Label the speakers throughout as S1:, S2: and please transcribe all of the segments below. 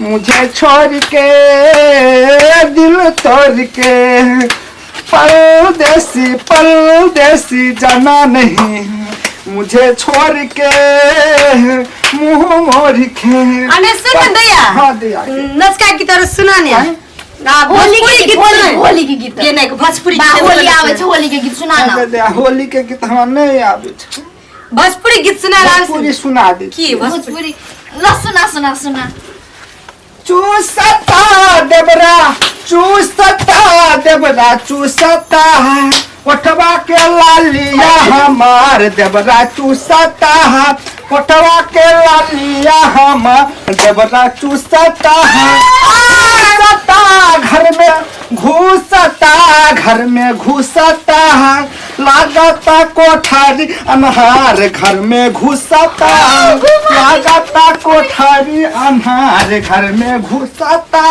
S1: मुझे छोड़ के दिल तोड़ के परदेसी परदेसी जाना नहीं, मुझे छोड़ के मुंह मोड़ के।
S2: अने सुन दैया।
S1: हाँ दैया।
S2: नचका गीत और सुना ने ना,
S3: होली
S2: भोजपुरी
S3: के
S2: गीत
S3: गीत, होली
S2: सुना।
S3: होली के गीत।
S2: के नहीं, भोजपुरी
S3: बा
S2: गीत।
S3: होली आवे छै, होली के गीत सुना ना।
S1: दैया, होली के गीत हमरा नहीं आबै छै।
S2: भोजपुरी गीत सुना आराम से।
S1: भोजपुरी सुना दे।
S2: की भोजपुरी?
S3: भोजपुरी ल, सुना सुना सुना।
S1: चूसता देवरा, चूसता देवरा, चूसता है ओठवा के लालिया हमार देवरा, चूसता है ओठवा के लालिया हमार देवरा, चूसता है। घुसता घर में, घुसता घर में, घुसता है, लागता कोठारी अन्हार घर में घुसता, लागता कोठारी अन्हार घर में घुसता।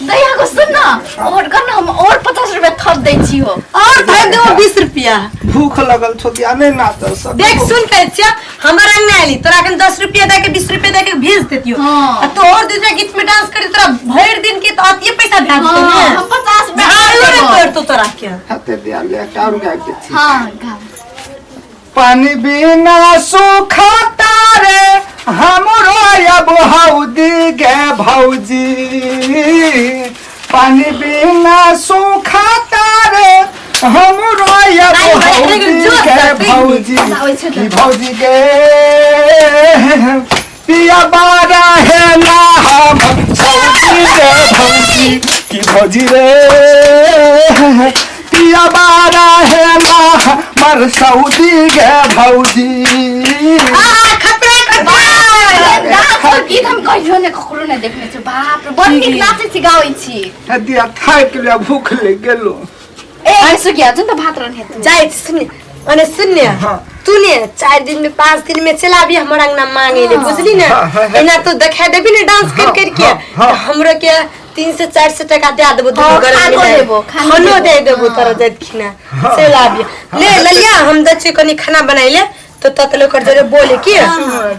S3: दैया को सुन न, और कर न, हम और 50 रुपया थप दै छी हो।
S2: और थप देबो 20 रुपया।
S1: भूख लगल छौ दिया, नहीं नाचल सब।
S2: देख सुन के छिया, हमर अंगना आली तोरा अखन 10 रुपया दे के 20 रुपया दे के भेज देतियो।
S3: हाँ।
S2: आ तो और दूसरा गीत में डांस करी तोरा भरि दिन के तो अतिए पैसा भेज देतो
S3: हाँ,
S2: ने।
S3: हम 50 रुपया
S2: झाड़ू रे
S3: देबो।
S2: तोड़ तो तोरा के।
S1: हाथे दिया ले एकटा और गाबि दै छी।
S3: हाँ गाओ।
S1: पानी बिना सूखता रे हमरो अब हौदी गे भौजी, पानी बिना सूखता रे हमरो अब
S2: नहीं, भाई,
S1: हौदी
S2: जोर
S1: गे
S2: से,
S1: भौजी,
S3: आबै छै
S1: की
S3: तऽ।
S1: भौजी गे पिया बारा है ना हम सौदी गे भौजी, की भौजी रे पिया बारा है ना हमर सऊदी गे भौजी।
S2: आ खतरा खतरा।
S3: डांस के गीत हम कहियो ने ककरो ने देखने छी, बाप रे बड़ नीक नाचै छी गाबै छी।
S1: दिया थाकि गेलियै, भूख लागि गेलो।
S3: ए सुखिया जुन त भात रन हेतु।
S2: जाइ सुन अने सुन।
S1: हाँ।
S2: तू ने 4 दिन में 5 दिन में चला भी हमर अंगना मांगे ले, बुझली ने?
S1: हाँ, हाँ, हाँ।
S2: एना तो देखा देबी ने डांस कर
S1: हाँ,
S2: कर के।
S1: हाँ, हाँ।
S2: तो हमरो के 300 400 टका दे देबो दुनू
S3: हाँ,
S2: गरम
S3: खानो
S2: मिलाय।
S3: देबो, खानो
S2: खानो
S3: देबो।
S2: दे देबो
S3: हाँ।
S2: तोरा जाइत खिना चल आबी ले ललिया, हम दै छियै कनी खाना बनाइ ले तो तत लोकर जरे बोले की।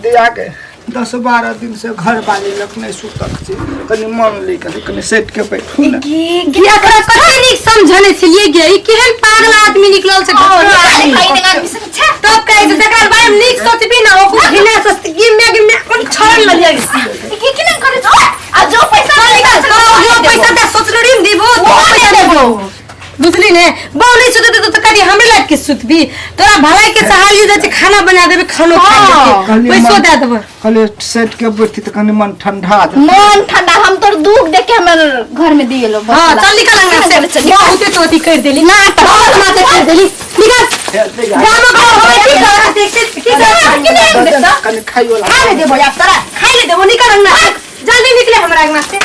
S1: दिया के 10-12 दिन से घर वाली लग नहीं सुतल छी, कनी मन ले के कनी सेट के बैठू ने।
S2: गे एकरा कते नीक समझने छलियै गे, ई केहन पागल आदमी निकलल छै, घटना आदमी। तब कहै छै जकरा बारे में नीक सोचबी ना ओकरो घिना सोचती। गे मे कोन छोड़ ललिया गे।
S3: की की नहीं करे छौ आ जो पैसा
S2: निकाल तो जो पैसा दे सोचलो रे देबो तो पैसा देबो, बुझली ने? बहु नहीं सुतते तो करी हमरे लायक के सुतबी? तोरा भलाई के चाहलियो जाइ छै, खाना बना देबे, खानो खा
S1: कहलियै
S2: लेते, पैसो
S1: मन-
S2: दे देबो।
S1: कहलियै सेट के बैठी तऽ कनी मन ठंडा जेतै।
S3: मन ठंडा हम तोर दुख देख के हमर घर में दिएलो।
S2: हां चल निकल अंगना से, बहुते तो अथी कर देली ना, बहुत माता कर देली, निकल। गामो गाँव हवे की कर देखते की कर
S3: कि नहीं देखता?
S1: कनी खाइयो ला।
S2: खा ले देबो यार तोरा, खाइ ले देबो, निकल अंगना से, जल्दी निकले हमरा अंगना से।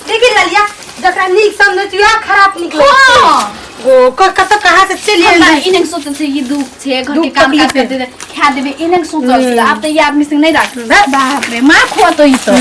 S2: देखी ललिया, जकरा नीक समझै छी वएह खराब निकले।
S3: हाँ।
S2: ओ कत कहाँ से चलि
S3: हमरा
S2: एलै।
S3: इने सोचल छै ई दुख छै घर के
S2: दुख
S3: काम काज
S2: तकलीफ
S3: करते खा देबे, इने सोचल छै। आब तऽ ई आदमी संग नहीं राख, बाप रे माँ खुआ तो ई तो।